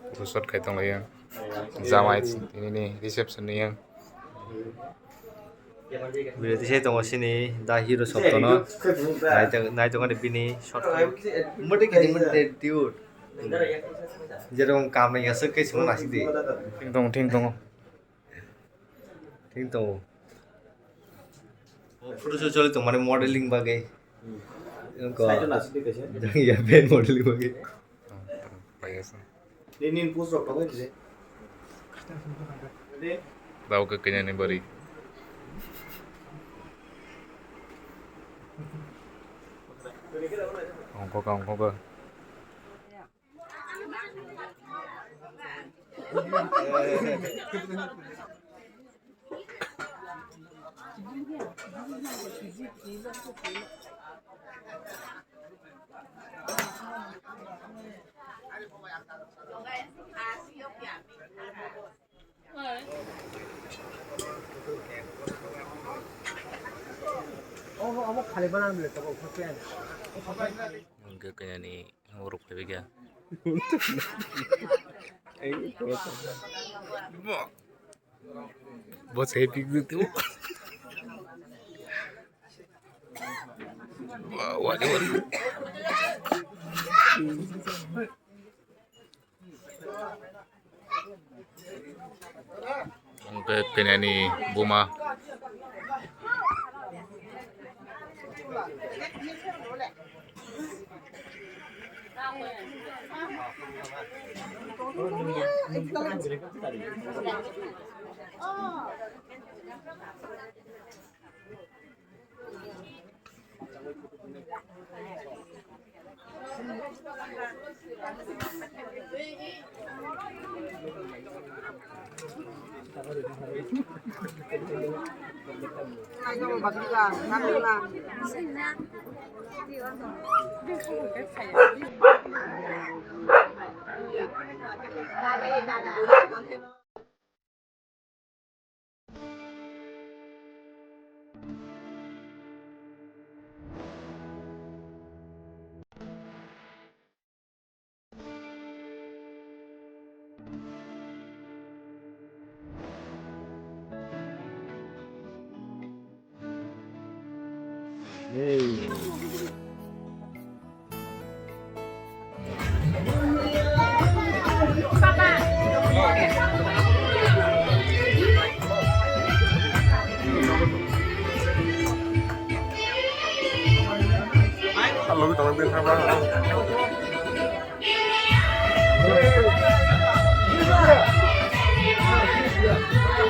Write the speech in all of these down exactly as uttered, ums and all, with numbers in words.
Photo shoot khai tong laio. Jamai nini reception ni yang. Bini tisai tongo sini da hero soptono. Naitong, naitong ani bini short film. Mode kini mode dude. Jerong kam nai asuk kai simo nasik di. Thing tongo, thing tongo. Thing tongo. Photo shoot choli tong mane modeling bagwi. Wngkha. Jang ya ben modeling bagwi. Pai asa. Nini post rok tongo je. Tau ke kanya ni bari. Ongko ka, ongko ka. Hwnkhe kanyani. Oro phaibai kha. Bo se pik dito. Wari wari. Hwnkhe kanyani buma.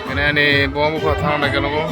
Ini ani bom ko thang na keno ko.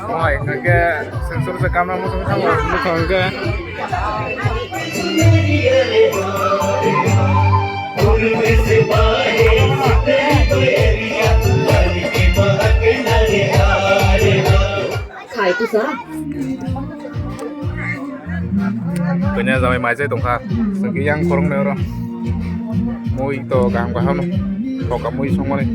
Oi, hingke sensor se kamna muchung thango, muchung hingke. Khai kusa. Kanya jamai mai chai tongkha. Sengke yang korong ne oro. Mui to kaham kaham no. Thoka mui songmani.